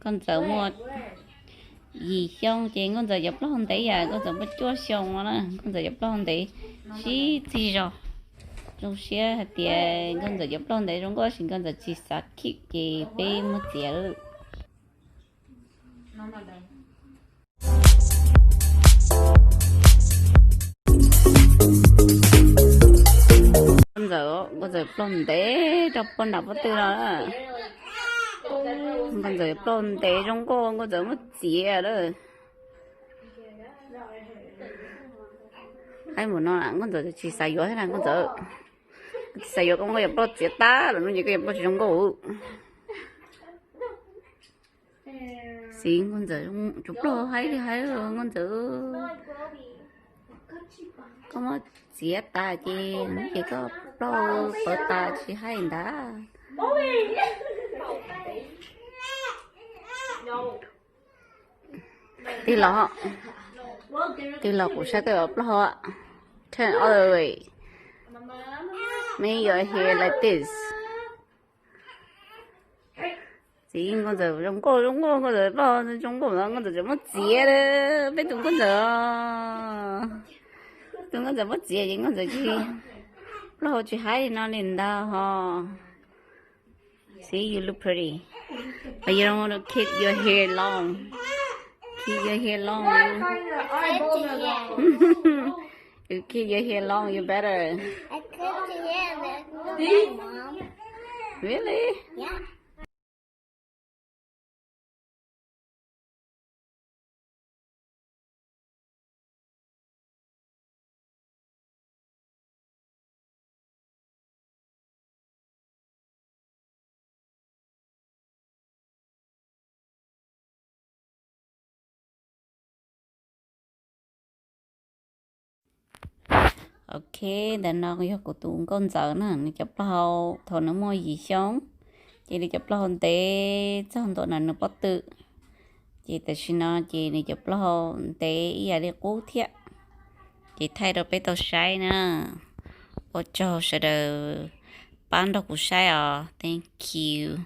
Nkauj Ntxawm muaj yim xyoo ces Nkauj Ntxawm cov plaub hau ntev yam Nkauj Ntxawm muaj cuaj xyoo no na. Nkauj Ntxawm cov plaub hau ntev sib txig zog. Zoo siab hais tias Nkauj Ntxawm cov plaub hau ntev zoo nkauj tab sis Nkauj Ntxawm tsis xav keep ces peb muab txiav lawm. Nkauj Ntxawm, Nkauj Ntxawm plaub ntev rau puag nram pob tw no. Nkauj Ntxawm plaub ntev zoo nkauj, Nkauj Ntxawm muab txiav lawm. Haib mus no Nkauj Ntxawm tsis xav yuav thiab na Nkauj Ntxawm. Tsis xav yuav koj, koj yuav plaub txiav tag lawm no ces koj yuav plaub tsis zoo nkauj. Xis Nkauj Ntxawm, tsuas plaub haib li haib Nkauj Ntxawm. Koj muab txiav tas ces hnub ces koj plaub pawv tas tsis haib ntag. Tig los, tig los kuv saib koj yuav plaub hau. Turn all the way. Make your hair like this. Txiv Nkauj Ntxawm zoo nkauj zoo nkauj, Nkauj Ntxawm plaub zoo nkauj no Nkauj Ntxawm tseem muab txiav. Peb tus Nkauj Ntxawm, tus Nkauj Ntxawm muab txiav ces Nkauj Ntxawm tsis, plaub hau tsis haib li no li ntag ho. See, you look pretty. But you don't want to keep your hair long. Keep your hair long. You keep your hair long, you better. I cut your hair, man. Really? Yeah. Ok, ntawm no yog kuv tus Nkauj Ntxawm na, nws cov plaub hau thaum nws muaj yim xyoo, ces nws cov plaub hau ntev txog ntua ntawm nws pob tw. Ces tam sim no ces nws cov plaub hau ntev ib yam li qub thiab. Ces thaij rau peb tau saib na. Ua tsaug sawv daws pab nrog kuv saib os. Thank you.